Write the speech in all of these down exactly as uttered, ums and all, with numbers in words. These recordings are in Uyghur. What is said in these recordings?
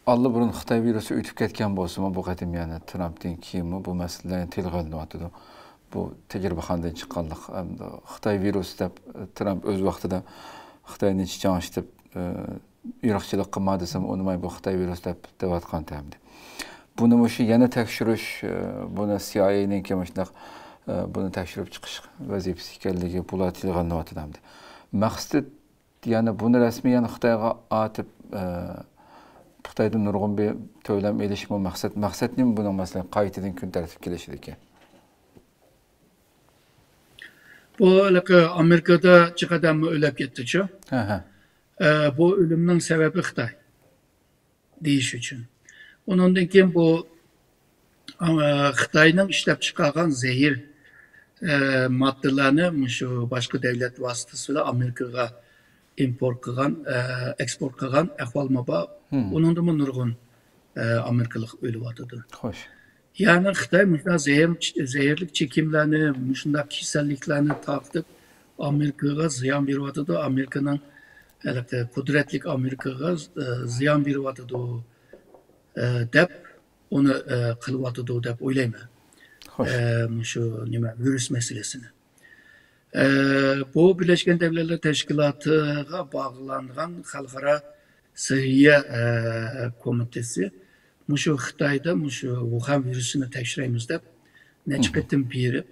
ئاللىبۇرۇن خىتاي ۋىرۇسى ئۆتۈپ كەتكەن بولسىمۇ، بۇ قېتىم يەنە ترامپتىن كېيىنمۇ بۇ مەسىلىلەر تىلغا ئېلىنىۋاتىدۇ. بۇ تەجرىبىخانىدىن چىققانلىق، ئەمدى خىتاي ۋىرۇسى دەپ ترامپ ئۆز ۋاقتىدا خىتاينى چىچاڭشىتىپ، ئىرقچىلىق قىلما دېسەم ئۇنىماي، بۇ خىتاي ۋىرۇسى دەپ دەۋاتقانتى ئەمدى. بۇنى مۇشۇ يەنە تەكشۈرۈش، بۇنى سى ئاي ئېينىڭكى مۇشۇنداق، بۇنى تەكشۈرۈپ چىقىش ۋەزىپىسى ئىكەنلىكى بۇلار تىلغا ئېلىنىۋاتىدۇ ئەمدى. مەقسىتى يەنى بۇنى رەسمىي يەنە خىتايغا ئاتىپ، ئە، خىتايدىن نۇرغۇن بىر تۆلەم ئېلىشمۇ مەقسەت. مەقسەت نېمە بۇنىڭ، مەسىلەن، قايتىدىن كۈن تەرتىپكە كېلىشىدىكى؟ بۇ ھېلىقى ئامېرىكىدا جىق ئادەممۇ ئۆلۈپ كەتتىچۇ. ھە، ھە. ئە، بۇ ئۆلۈمنىڭ سەۋەبى خىتاي دېيىش ئۈچۈن. ئۇنىڭدىن كېيىن بۇ، ئە، خىتاينىڭ ئىشلەپ چىقارغان زەھەر، ئە، ماددىلارنى مۇشۇ باشقا دۆلەت ۋاسىتىسى بىلەن ئامېرىكىغا ئىمپورت قىلغان، ئە، ئېكسپورت قىلغان ئەھۋالمۇ بار. ئۇنىڭدىمۇ نۇرغۇن، ئە، ئامېرىكىلىق ئۆلۈۋاتىدۇ. خوش. يەنى خىتاي مۇشۇنداق زەھەر-، زەھەرلىك چېكىملەرنى، مۇشۇنداق كېسەللىكلەرنى تارقىتىپ، ئامېرىكىغا زىيان بېرىۋاتىدۇ، ئامېرىكىنىڭ ھېلىقى قۇدرەتلىك ئامېرىكىغا، ئە، زىيان بېرىۋاتىدۇ، ئە، دەپ ئۇنى، ئە، قىلىۋاتىدۇ دەپ ئويلايمەن. خوش. ئە، مۇشۇ نېمە، ۋىرۇس مەسىلىسىنى. ئە، بۇ بىرلەشكەن دۆلەتلەر تەشكىلاتىغا باغلانغان خەلقئارا سىھىيە، ئە، كومىتېتى مۇشۇ خىتايدا مۇشۇ ۋۇخەن ۋىرۇسىنى تەكشۈرەيمىز دەپ نەچچە قېتىم بېرىپ،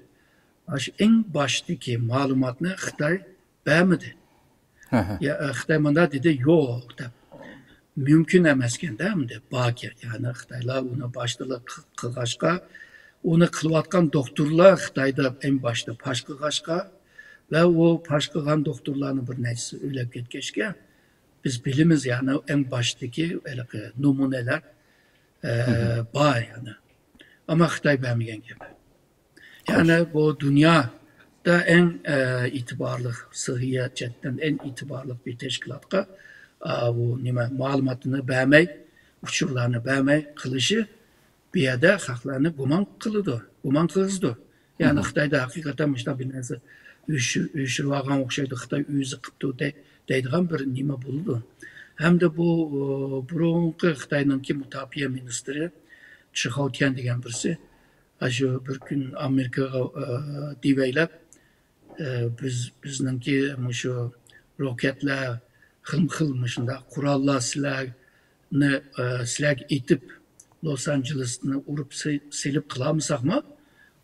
ئاشۇ ئەڭ باشتىكى مەلۇماتنى خىتاي بەرمىدى. ھە، ھە. يا، ئە، خىتاي مۇنداق دېدى، «يوق» دەپ. مۇمكىن ئەمەسكەندە، ئەمدى باركەن. يەنى خىتايلار ئۇنى باشتىلا قىلغاچقا، ئۇنى قىلىۋاتقان دوختۇرلار خىتايدا ئەڭ باشتا پاش قىلغاچقا ۋە ئۇ پاش قىلغان دوختۇرلارنىڭ بىر نەچچىسى ئۆلۈپ كەتكەچكە، بىز بىلىمىز، يەنى ئەڭ باشتىكى ھېلىقى نومۇنەلەر، ئە، بار يەنى. ئەمما خىتاي بەرمىگەن گەپ. يەنى بۇ دۇنيادا ئەڭ، ئە، ئېتىبارلىق، سىھىيە جەھەتتىن ئەڭ ئېتىبارلىق بىر تەشكىلاتقا، ئا، بۇ نېمە، مەلۇماتنى بەرمەي، ئۇچۇرلارنى بەرمەي قىلىشى بۇ يەردە خەقلەرنى گۇمان قىلىدۇ، گۇمان قىلغۇزىدۇ. يەنى خىتايدا ھەقىقەتەن مۇشۇنداق بىر نەرسە ئۆشۈ-، ئۆشۈرۈۋالغان ئوخشايدۇ، خىتاي ئۆزى قىپتۇ دەي-، دەيدىغان بىر نېمە بولىدۇ. ھەمدە بۇ، ئۇ، بۇرۇنقى خىتاينىڭكى مۇداپىئە مىنىستىرى چىخاۋتيەن دېگەن بىرسى، ئاشۇ بىر كۈن ئامېرىكىغا، ئە، دېۋەيلەپ، ئە، بىز، بىزنىڭكى مۇشۇ روكەتلەر، خىلمۇ خىل مۇشۇنداق قوراللار سىلەرنى، ئە، سىلەرگە ئېتىپ، لوس ئانژېلېسنى ئۇرۇپ سى-، سېلىپ قىلالمىساقمۇ،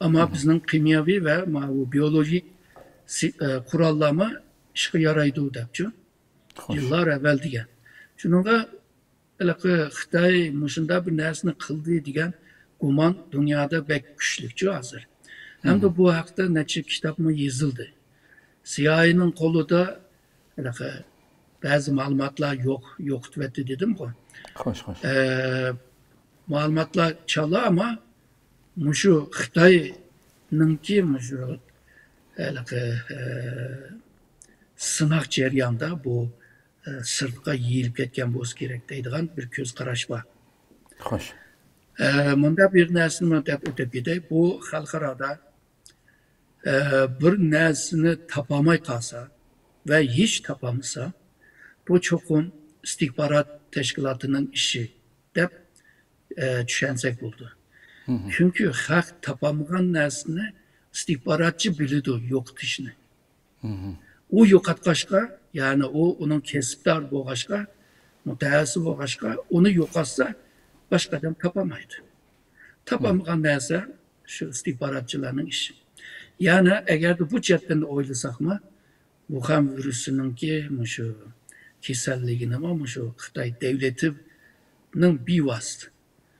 ئەمما بىزنىڭ خىمىيەۋى ۋە ماۋۇ بىيولوگىك سى-، ئە، قوراللارمۇ ئىشقا يارايدۇ دەپچۇ. خوش. يىللار ئەۋۋەل دېگەن. شۇنىڭغا ھېلىقى خىتاي مۇشۇنداق بىر نەرسىنى قىلدى دېگەن گۇمان دۇنيادا بەك كۈچلۈكچۇ ھازىر. ھەمدە بۇ ھەقتە نەچچە كىتابمۇ يېزىلدى. سىيائىينىڭ قولىدا ھېلىقى بەزى مەلۇماتلار يوق، يوقىتىۋەتتى دېدىمغۇ. خوش، خوش. ئە، مەلۇماتلار چالا، ئەمما مۇشۇ خىتاينىڭكى مۇشۇ ھېلىقى، ئە، سىناق جەريانىدا بۇ، ئە، سىرتقا يېيىلىپ كەتكەن بولسا كېرەك دەيدىغان بىر كۆز قاراش بار. خوش. ئە، مۇنداق بىر نەرسىنى دەپ ئۆتۈپ كېتەي. بۇ خەلقئارادا، ئە، بىر نەرسىنى تاپالماي قالسا ۋە ھېچ تاپالمىسا، بۇ چوقۇم ئىستىخبارات تەشكىلاتىنىڭ ئىشى دەپ، ئە، چۈشەنسەك بولىدۇ. چۈنكى خەق تاپالمىغان نەرسىنى ئىستىخباراتچى بىلىدۇ يوقىتىشنى. ئۇ يوقاتقاچقا، يەنى ئۇ ئۇنىڭ كەسىپدارى بولغاچقا، مۇتەخەسسىس بولغاچقا، ئۇنى يوقاتسا، باشقا ئادەم تاپالمايدۇ. تاپالمىغان نەرسە شۇ ئىستىخباراتچىلارنىڭ ئىشى. يەنى ئەگەردە بۇ جەھەتتىن ئويلىساقمۇ، ۋۇخەن ۋىرۇسىنىڭكى مۇشۇ كېسەللىكىنىمۇ مۇشۇ خىتاي دەۋلىتىنىڭ بىۋاسىتە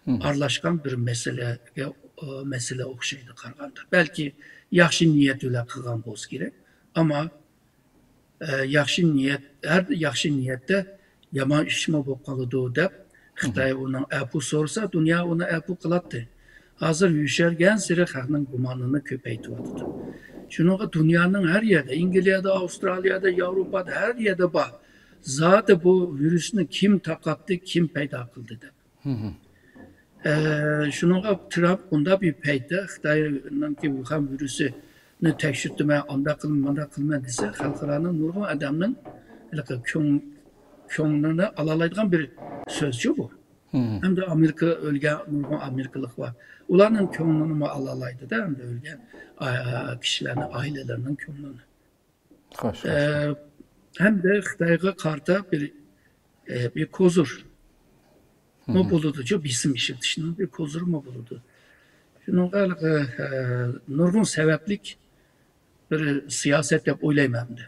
ئارىلاشقان بىر مەسىلىگە، ئە، مەسىلە ئوخشايدۇ قارىغاندا. بەلكى ياخشى نىيەت بىلەن قىلغان بولسا كېرەك. ئەمما، ئە، ياخشى نىيەت، ھەر ياخشى نىيەتتە يامان ئىشمۇ بولۇپ قالىدۇ دەپ، خىتاي ئۇنىڭ ئەپۇ سورىسا، دۇنيا ئۇنى ئەپۇ قىلاتتى. ھازىر يوشۇرغانسېرى خەقنىڭ گۇمانىنى كۆپەيتىۋاتىدۇ. شۇنىڭغا دۇنيانىڭ ھەر يەردە، ئەنگلىيەدە، ئاۋسترالىيەدە، ياۋروپادا، ھەر يەردە بار. زادى بۇ ۋىرۇسنى كىم تارقاتتى، كىم پەيدا قىلدى دەپ. ئە، شۇنىڭغا ترامپ بۇنداق بىر پەيتتە خىتاينىڭكى ۋۇخەن ۋىرۇسىنى تەكشۈرتىمەن، ئانداق قىلىمەن، مانداق قىلىمەن دېسە، خەلقئارانىڭ نۇرغۇن ئادەمنىڭ ھېلىقى كۆڭ-، كۆڭلىنى ئالالايدىغان بىر سۆزچۇ بۇ. ھەمدە ئامېرىكا ئۆلگەن نۇرغۇن ئامېرىكىلىق بار. ئۇلارنىڭ كۆڭلىنىمۇ ئالالايدىدا، ئەمدى ئۆلگەن ئا-، كىشىلەرنىڭ ئائىلىلىرىنىڭ كۆڭلىنى. خوش، ئە، خوش. ھەمدە خىتايغا قارىتا بىر، ئە، بىر كوزۇر مو بولىدۇ، شۇ بېسىم ئىشلىتىشنىڭ بىر كوزۇرىمۇ بولىدۇ. شۇنىڭغا، ئە، نۇرغۇن سەۋەبلىك بىر سىياسەت دەپ ئويلايمەن ئەمدى.